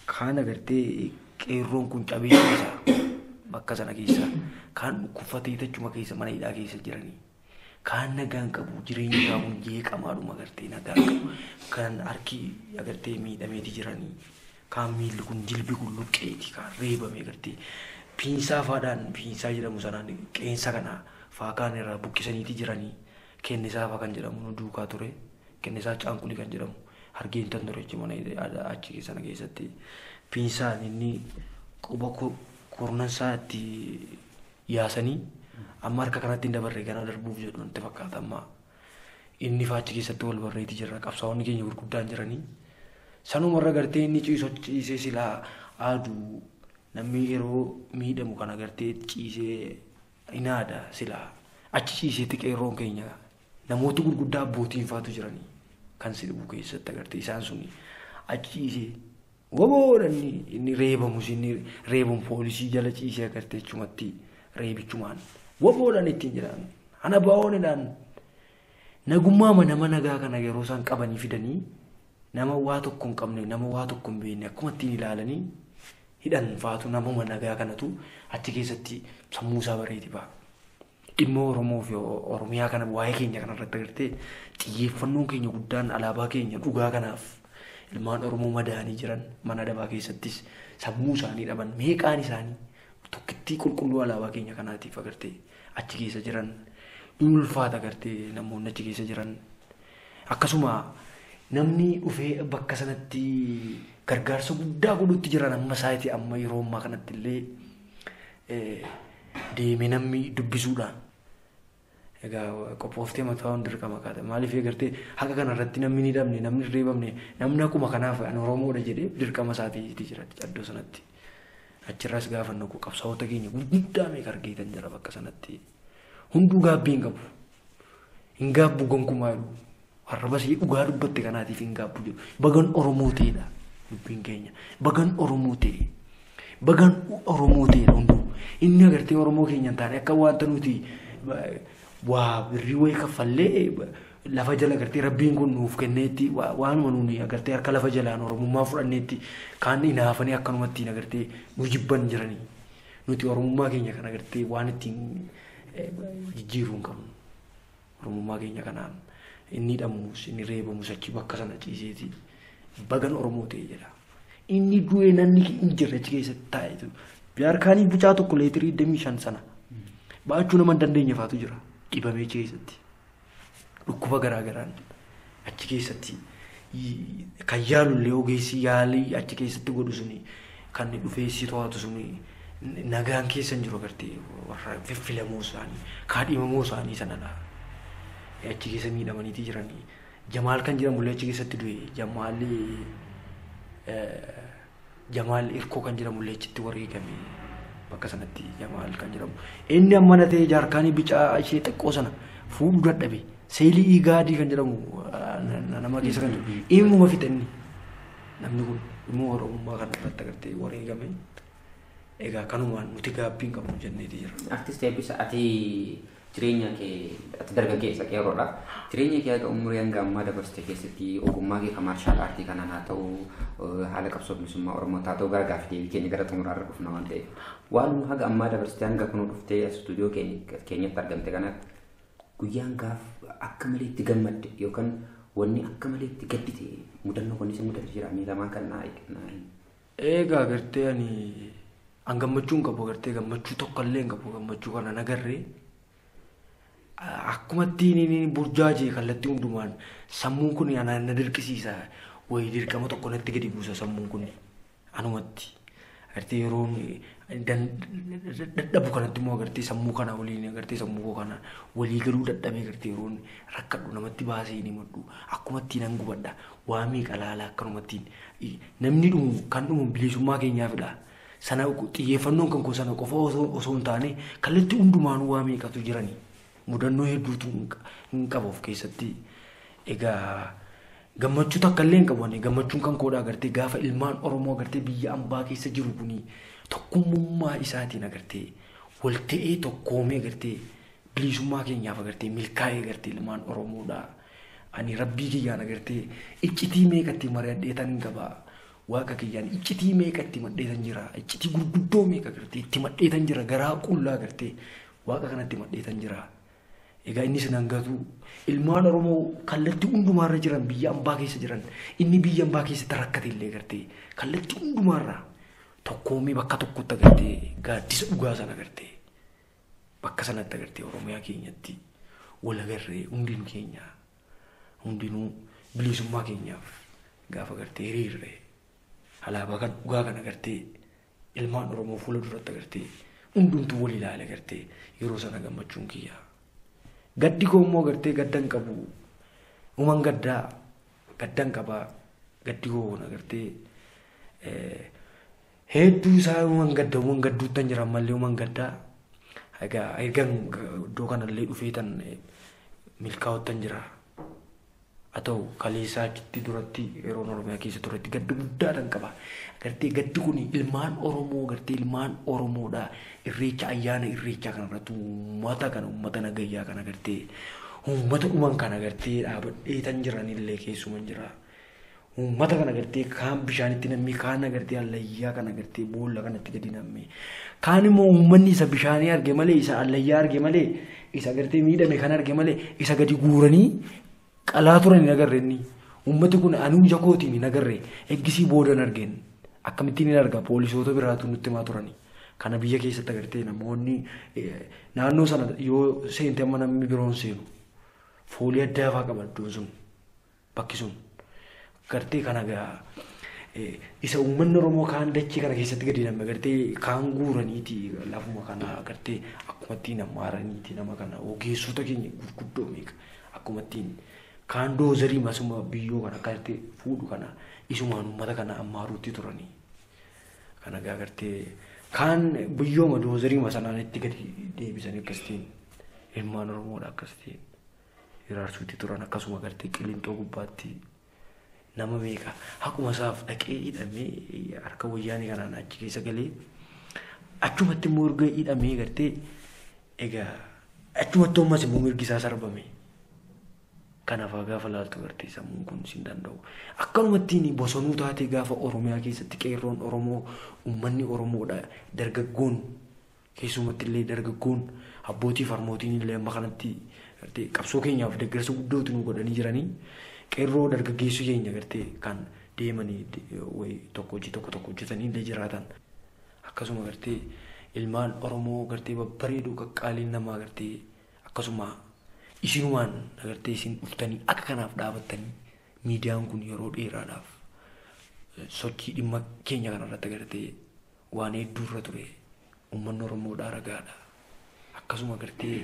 kaan agartee qeerroon kun cabee isa bakka sana keessa kaan dhukkubfatee achuma keessa mana hidhaa keessa jiranii. Kaan nagaan qabu jireenya isaa kun jeeqamaadhuma agartee nagaan qabu kan harki agartee miidhameeti jiranii kaan miilli kun jilbi kun luqqeeti kaan reebame agartee piinsaa faadhaan piinsaa jedhamu sanaan qeensa kana faa kaan irraa buqqisaniiti jiranii kennisaa faa kan jedhamu nu duukaa ture kennisaa caanqulii kan jedhamu hargeen tan ture mana achi sana keessatti piinsaan inni quba kurnansaa itti yaasanii amma harka kanatti hin dabarre gara darbuuf jedhu natti fakkaata amma inni faachi keessatti wal barreeti jira qabsaa'onni keenya gurguddaan jiranii sanumarra gartee inni ciisu ciisee silaa aaduu namni yeroo miidhamu kana gartee ciisee inaada silaa achi ciiseetti qeerroon keenya namoota gurguddaa abbootiin faatu jiranii kan si dhibu keessatti agartee isaan suni achi ciisee woboodhanni inni reebamus inni reebamu poolisii jala ciisee agartee achumatti reebichumaan woboodhaan ittiin jedhan ana baa'oonidhaan nagummaa nama nagaa kana yeroo isaan qabanii fidanii nama waa tokko hin qabne nama waa tokko hin beekne akkuma ittiin ilaalanii hidhan faatu namuma nagaa kanatu achi keessatti sammuu isaa bareeti ba'a. Dhimma Oromoo fi Oromiyaa kana waa'ee keenya kanarratti agartee xiyyeeffannoon keenya guddaan alaabaa keenya dhugaa kanaaf ilmaan Oromoo madaanii jiran mana adabaa keessattis sammuu isaanii dhaban meeqaan isaanii tokkittii qulqulluu alaabaa keenya kanaatiif agartee achi keessa jiran ulfaata agartee namoonni achi keessa jiran akkasuma namni dhufee bakka sanatti gargaarsa guddaa godhutti jiran amma saayitii amma yeroo ammaa kanatti illee deemee namni dubbisuudhaan egaa qophooftee mataa hundi dirqama kaata maaliif agartee haqa kanarratti namni ni dhabne namni hin reebamne namni akkuma kanaaf an Oromoodha jedhee dirqama isaatiitti jira iddoo sanatti. Achirras gaafa naqu qabsaa'ota keenya gurguddaa meeqa argeetan jira bakka sanatti. Hunduu gaabbii hin qabu. Hin gaabbu gonkumaa jedhu. Arrabas dhugaa dubbatte kanaatiif hin gaabbu jedhu. Bagan Oromoo ta'edha dubbiin keenya. Bagan Oromoo ta'e. Bagan Oromoo ta'edha hunduu. Inni agartee Oromoo keenya hin taane akka wanta nuti waa birrii wayii kaffallee lafa jala agartee rabbiin kun nuuf kenneetti waanuma nuuni agartee harka lafa jalaan Oromummaa fudhanneetti kaan hinaafanii akkanumatti agartee nu jibban jiranii nuti Oromummaa keenya kan agartee waan ittiin jijjiiruu hin qabnu. Oromummaa keenya kanaan inni hidhamus inni reebamus achi bakka sana ciiseeti bagan Oromoo ta'e jedha. Inni du'ee namni hin jirre achi keessatti taa'etu jaarkaanii bucaa tokko leetirii 25 sana baachuu nama hin dandeenye faatu jira dhibamee achi keessatti. Dhukkuba garaa garaan achi keessatti kan yaalullee ogeessi yaalii achi keessatti godhu suni kan dhufee si to'atu suni nagaan keessa hin jiru agartee warra fiffilamoo isaanii kaadhimamoo isaanii sanadha. Achi keessa miidhamaniiti jiranii. Jamaal kan jedhamullee achi keessatti du'e Jamaal Irkoo kan jedhamullee achitti wareegame bakka sanatti Jamaal kan jedhamu. Inni amma na ta'e jaarkaanii bicaa ishee xiqqoo sana fuudhuu dadhabe. Seelii Igaadii kan jedhamu nama keessa kan jiru. Dhimma fixe inni. Namni kun dhimma Oromummaa kana irratti agartee wareegame. Egaa kanumaan nuti gaabbii hin qabnu jenneeti jira. Artist Eebbisa ati Jireenya kee ati dargaggeessa qeerroodha. Jireenya kee haga umurii hanga ammaa dabarsite keessatti ogummaa kee kan maarshaal aartii kanaan haa ta'u, haala qabsoo bilisummaa Oromoo haa ta'u, gara gaaffii deebii keenya gara xumuraarra dhufna waan ta'eef. Waan haga ammaa dabarsite hanga kun dhuftee istuudiyoo keenyatti argamte kanatti guyyaan gaaf akka malee itti gammadde yookaan wanni akka malee itti gaddite mudannoo kunis mudate jira miidhamaa kan naa himi. Egaa gartee ani an gammachuu hin qabu, gartee gammachuu tokko illee hin qabu, gammachuu kana nagarree. Akkuma ittiin burjaajee kallattii hundumaan sammuun kun anaan na dirqisiisa, wayii dirqama tokko natti gadi buusa sammuun kun anumatti. Agartee yeroo dadhabu kanatti immoo agartee sammuu kana waliin agartee sammuu koo kana walii galuu dadhabee agartee yeroo rakkadhu namatti baasee hin himadhu, akkuma ittiin an gubadha waa meeqa laala akkanuma ittiin namni dhumu kan dhumu bilisummaa keenyaafidha. Sana xiyyeeffannoon kan koo sana qofa osoo hin taane kallattii hundumaanuu waa meeqatu jirani. Mudannoo hedduutu hin qabu of keessatti. Egaa gammachuu takka illee hin qabu ani, gammachuun kan koodha agartee gaafa ilmaan Oromoo agartee biyya ambaa keessa jiru kuni tokkummaa isaatiin agartee wal ta'ee tokkoomee agartee bilisummaa keenyaaf agartee milkaa'ee agartee ilmaan Oromoodha. Ani rabbii kiyyaan agartee iccitii meeqatti mari'adheetan qaba. Waaqa kiyyaan iccitii meeqatti madheetan jira. Iccitii gurguddoo meeqa agartee itti madheetan jira. Garaa qullaa agartee waaqa kanatti madheetan jira. Egaa innis nan gatu ilmaan Oromoo kallattii hundumaarra jiran biyya ambaa keessa jiran inni biyya ambaa keessatti rakkate illee agartee kallattii hundumaarra tokkoomee bakka tokkotti agartee gaaddisa dhugaa sana agartee bakka sanatti agartee Oromiyaa keenyatti wal agarree hundinuu keenya hundinuu bilisummaa keenyaaf gaafa agartee hiriirree alaabaa kan dhugaa kan agartee ilmaan Oromoo fuula duratti agartee hundumtuu wal ilaale agartee yeroo sana gammachuun kiyya. Gaddi koo immoo agartee gadda hin qabu. Uuman gaddaa gadda hin qabaa. Gaddi koo agartee hedduu isaa uuman gadda uuman gadduutti hin jiran mallee uuman gaddaa. Egaa ergan iddoo kanallee dhufee tan milkaa'utti hin jira. Haa ta'u kaleessaa achitti duratti yeroo Oromiyaa keessa turetti gaddi guddaa tan qaba. Agartee gaddi kun ilmaan Oromoo agartee ilmaan Oromoodha. Irreecha ayyaana irreechaa kanarratti uummata kana uummata nagayyaa kana agartee uummata dhuman kana agartee dhaabadhee tan jiranillee keessuma jira. Uummata kana agartee kaan bishaanitti namni kaan agartee allayyaa kana agartee boolla kanatti gadi namni kaan immoo uummanni isa bishaanii arge malee isa allayyaa arge malee isa agartee miidhame kan arge malee isa gadi guuranii qalaa turan hin agarre inni. Uummati kun anuu ija kootiin hin agarre eeggisii booda hin argeen akkamittiin hin arga poolisoota biraatu nutti himaa turani. Kana biyya keessatti agartee namoonni naannoo sana yoo seente amma namni biroon seenu foolii addaa fa'aa qaba iddoon sun bakki sun. Agartee kana gaa isa uummanni Oromoo kaan dachee kana keessatti gadi namni agartee kaan guuraniiti lafuma kana agartee akkuma ittiin ammaaraniiti nama kana ogeessota keenya gurguddoo meeqa akkuma ittiin kaan doozarii masuma biyyoo kana agartee fuudhu kana isumaan uummata kana ammaaruutti turanii. Kana gaa agartee kaan biyyooma doozarii masanaan itti gadi deebisanii akkasitiin ilmaan Oromoodha akkasitiin hiraarsuutti turan akkasuma agartee Qilinxoo gubbaatti nama meeqa haquma isaaf dhaqee hidhamee harka wayyaanii kanaan achi keessa galee achumatti immoo erga hidhamee agartee egaa achumatti ammas immoo mirgi isaa sarbame. Kanaaf gaafa laaltu agartee sammuun kun sin danda'u. Akkanumattiin bosonuu taatee gaafa Oromiyaa keessatti qeerroon Oromoo uummanni Oromoodha dargaggoon keessumatti illee dargaggoon abbootii farmootiin illee amma kanatti agartee qabsoo keenyaaf deeggarsa guddootu nu godhanii jiranii. Qeerroo dargaggeessuu keenya agartee kan deemanii wayii tokko hojii tokko tokko hojjetanii illee jiraatan. Akkasuma agartee ilmaan Oromoo agartee babbareedoo qaqqaaliin namaa agartee akkasuma isinumaan agartee isin dhuftanii akka kanaaf dhaabattanii miidiyaan kun yeroo dheeraadhaaf sochii dhimma keenya kanarratti agartee waan hedduu irra ture uummanni Oromoodhaa ragaadha. Akkasuma agartee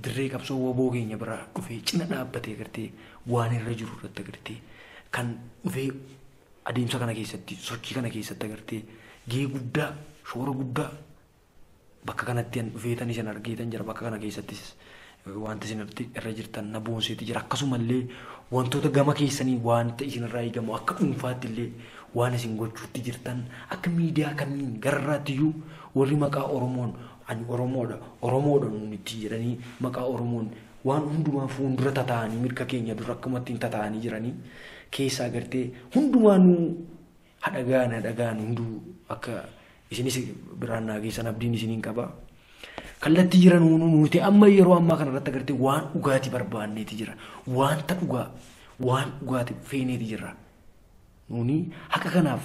dirree qabsoo waboo keenya biraa dhufee cina dhaabbatee agartee waan irra jiru irratti agartee kan dhufee adeemsa kana keessatti sochii kana keessatti agartee gahee guddaa shoora guddaa bakka kanatti an dhufeetan isin argeetan jira bakka kana keessattis wanta isin irra jirtan na boonseeti jira akkasumallee wantoota gama keessanii wanta isin irraa eegamu akka dhuunfaatti illee waan isin gochuutti jirtan akka miidiyaa kamiin gararraatti iyyuu warri maqaa Oromoon Ani Oromoodha, Oromoodha nuun itti jedhanii maqaa Oromoon waan hundumaa fuuldura tataa'anii mirga keenya dura akkumatti hin tataa'anii jiranii keessaa agartee hundumaanuu hadhagaan hunduu akka isinis biraan naa geessan abdiin isiniin qaba. Kallattii jiran nuti amma yeroo ammaa kanarratti agartee waan dhugaatii barbaanneeti jira. Wanta dhugaa waan dhugaatii feeneeti jira. Nuuni haqa kanaaf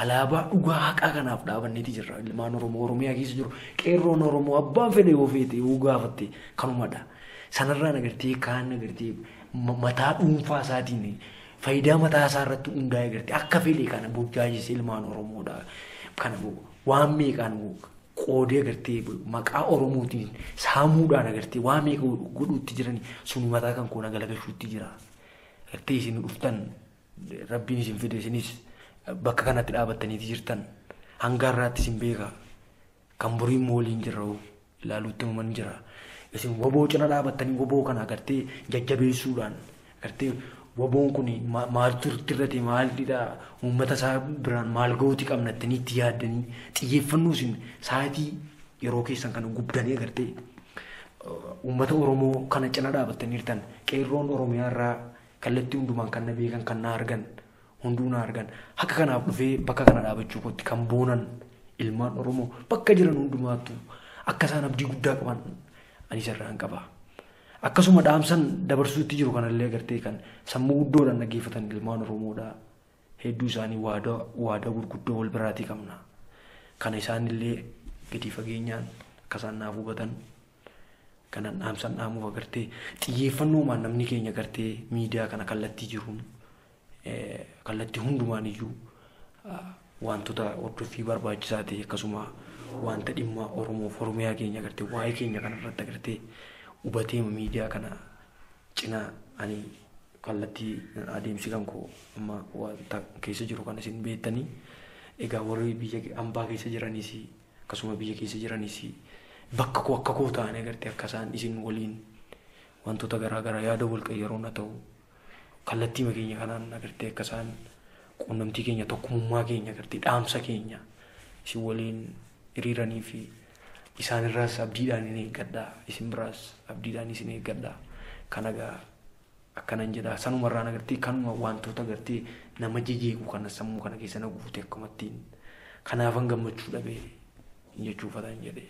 alaabaa dhugaa haqa kanaaf dhaabanneeti jira. Ilmaan Oromoo Oromiyaa keessa jiru qeerroon Oromoo abbaan fedhe yoo feete yoo gaafatte kanumadha. Sanarraan agartee kaan agartee mataa dhuunfaa isaatiin faayidaa mataa isaa irratti hundaa'e agartee akka fedhe kana burjaajesse ilmaan Oromoodha. Kana waan meeqaan qoodee agartee maqaa Oromootiin saamuudhaan agartee waan meeqa godhuutti jiran sun mataa kan koona galagalchuutti jira. Agartee isin dhuftan rabbiin isin fide isinis bakka kanatti dhaabattaniiti jirtan hanga har'aatti isin beeka kan borii immoo waliin jirra ilaaluutti uuman jira. Isin waboo cina dhaabattanii waboo kana agartee jajjabeessuudhaan agartee waboon kun maaltu irratti maalidha uummata isaa biraan maal ga'uuti qabna jettanii itti yaaddanii xiyyeeffannoo isin sa'aatii yeroo keessan kana gubdanii agartee uummata Oromoo kana cina dhaabattanii jirtan qeerroon Oromiyaa irraa kallattii hundumaan kan na beekan kan na argan hunduu na argan haqa kanaaf dhufee bakka kana dhaabachuu kootti kan boonan ilmaan Oromoo bakka jiran hundumaattuu akka isaan abdii guddaa qaban ani isarraan qaba. Akkasuma dhaamsan dabarsuutti jiru kanallee agartee kan sammuu guddoodhaan dhaggeeffatan ilmaan Oromoodha. Hedduu isaanii waadaa gurguddoo wal biraatii qabna. Kana isaanillee gadi fageenyaan akka isaan naaf hubatan kanan dhaamsan dhaamuuf agartee xiyyeeffannoomaan namni keenya agartee miidiyaa kana kallattii jiruun kallattii hundumaan iyyuu wantoota hordoffii barbaachisaa ta'e akkasuma wanta dhimma Oromoof Oromiyaa keenya agartee waa'ee keenya kanarratti agartee hubatee miidiyaa kana cina ani kallattii adeemsi kan koo amma wanta keessa jiru kana isin beektanii egaa warri biyya hambaa keessa jiranis akkasuma biyya keessa jiranis bakka koo akka koo ta'anii agartee akka isaan isin waliin wantoota garaagaraa yaada wal qayyaroon haa ta'u kallattii keenya kanaan agartee akka isaan quunnamtii keenya tokkummaa keenya agartee dhaamsa keenya isin waliin hiriiranii fi isaanirraas abdiidhaan hin eeggadha isin biraas abdiidhaan isin eeggadha kan egaa akkanan jedha sanumarraan agartee kanuma wantoota agartee nama jejeequ kana sammuu kana keessa na guute akkumattiin kanaafan gammachuu dhabee jechuufatan jedhe.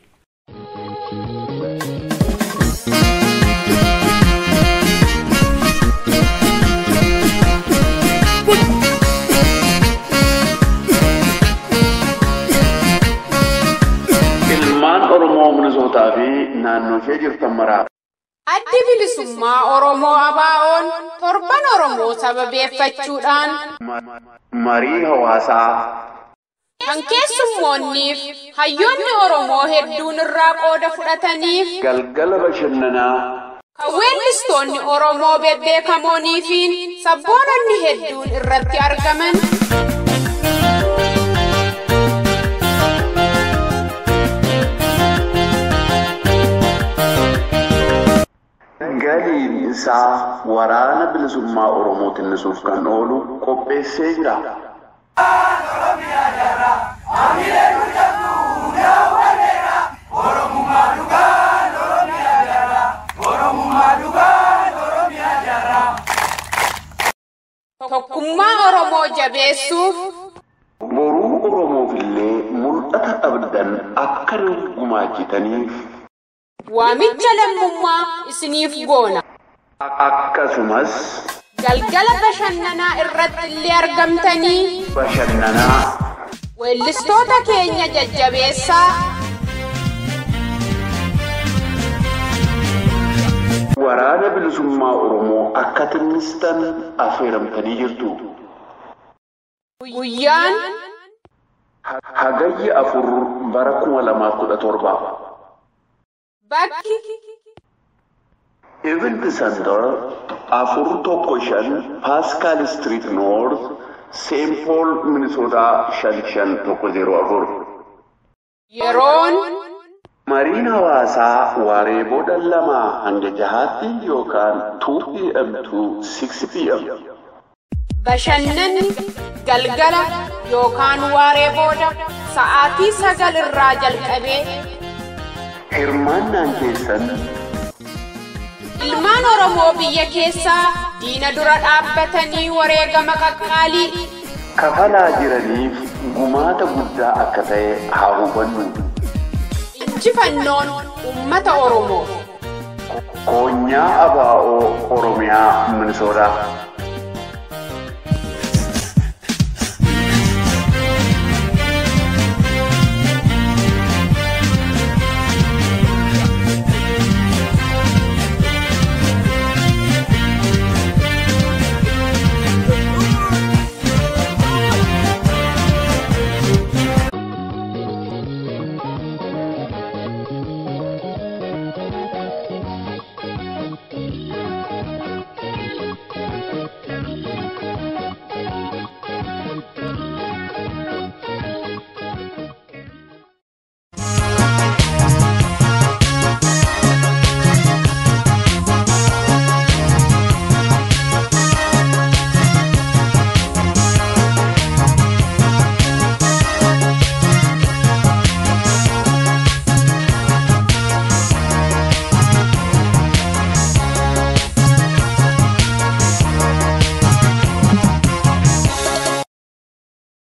Ilmaan Oromoo Minisootaa fi naannoo ishee jirtan maraa. Addi bilisummaa Oromoo ABO'n torban Oromoo sababeeffachuudhaan Marii hawaasaa kan keessummoonniif hayyoonni Oromoo hedduun irraa qooda fudhataniif galgala bashannanaa kan weellistoonni Oromoo bebbeekamoonii fi sabboononni hedduun irratti argaman galiin isaa waraana bilisummaa Oromoo tinnisuuf kan oolu qopheessee jira. Tokkummaa Oromoo jabeessuuf Boruu Oromoof illee mul'ata qabdan akka nuuf gumaachitaniif waamicha lammummaa isiniif goona. Akkasumas Galgala bashannanaa irratti illee argamtanii bashannanaa weellistoota keenya jajjabeessaa waraana bilisummaa Oromoo akka tinnistan affeeramtanii jirtu. Guyyaan Hagayya 4 bara 2017. Bakki Event Center 415 Pascal Street North, St. Paul, Minnesota 55104. Yeroon Mariin hawaasaa waaree booda 2 hanga 6tti yookaan 2 p.m. to 6 p.m. Bashannanni galgala yookaan waaree booda sa'aatii 9 irraa jalqabee Hirmaannaan keessan Ilmaan Oromoo biyya keessaa diina dura dhaabbatanii wareegama qaqqaalii kafalaa jiraniif gumaata guddaa akka ta'e haa hubannu. Injifannoon uummata Oromoo. Koonyaa ABO Oromiyaa Minisootaa.